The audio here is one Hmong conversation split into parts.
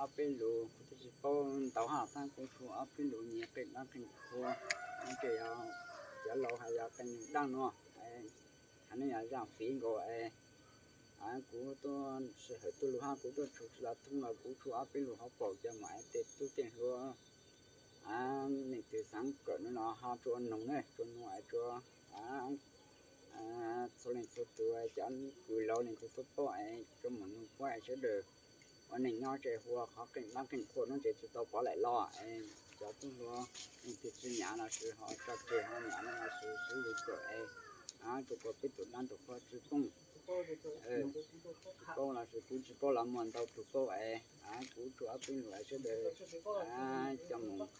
Ob peb lus kuv twb tsis paub ntau haj, tab kuv tshuav ob peb lus nyiam qeej dab qeej qhua, ces yog cov laus hais yog qee neeg daj no, hais nej yog zaj fiv nkaus es kuv tuaj sij hawm tuaj lus haj, kuv tuaj tshwm sim los thooj los kuv tshuav ob peb lus hauv paus coj mus es tej tub tej hluas, leej twg xav kawm no los ho tsuas noog ne, tsuas noog es tsuas txhua leej txhua tus, cov kws laus leej twg tuaj paub es tsuas mus noog puab es sawv daws ua neej nyob tsis hu qhov qeej dab qeej qhua no ces tsis tau pov laim los es cov tub hluas leej twg tsis nyav los sis ho tso tseg ho nyav no los sis sib lug kawm es tsuas ua peb tus dab tus qhua tsis poob. Tsis paub los sis kuv tsis paub los muaj ntau tus paub es kuv tshuav ob peb lus es sawv daws coj mus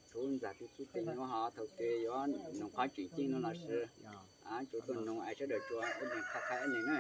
tsuv ntxag tej tub tej nyuam ho thaum twg yuav noog qhov tseem ceeb no los sis tsuas tuaj noog es sawv daws tsuas ib leeg qha qha ib leeg na.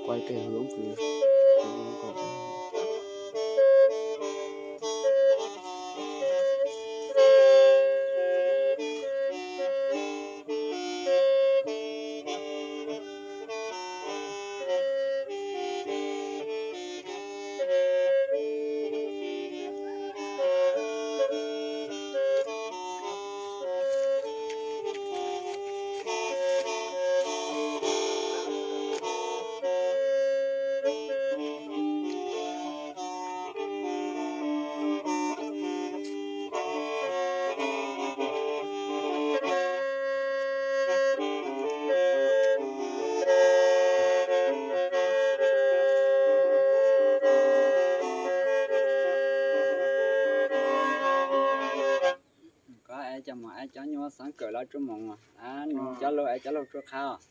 Quay cái hướng từ cov mos ab cov nyuj xeeb kawm los tsuas moos, nug cov laug ab cov laug tsuas qha os.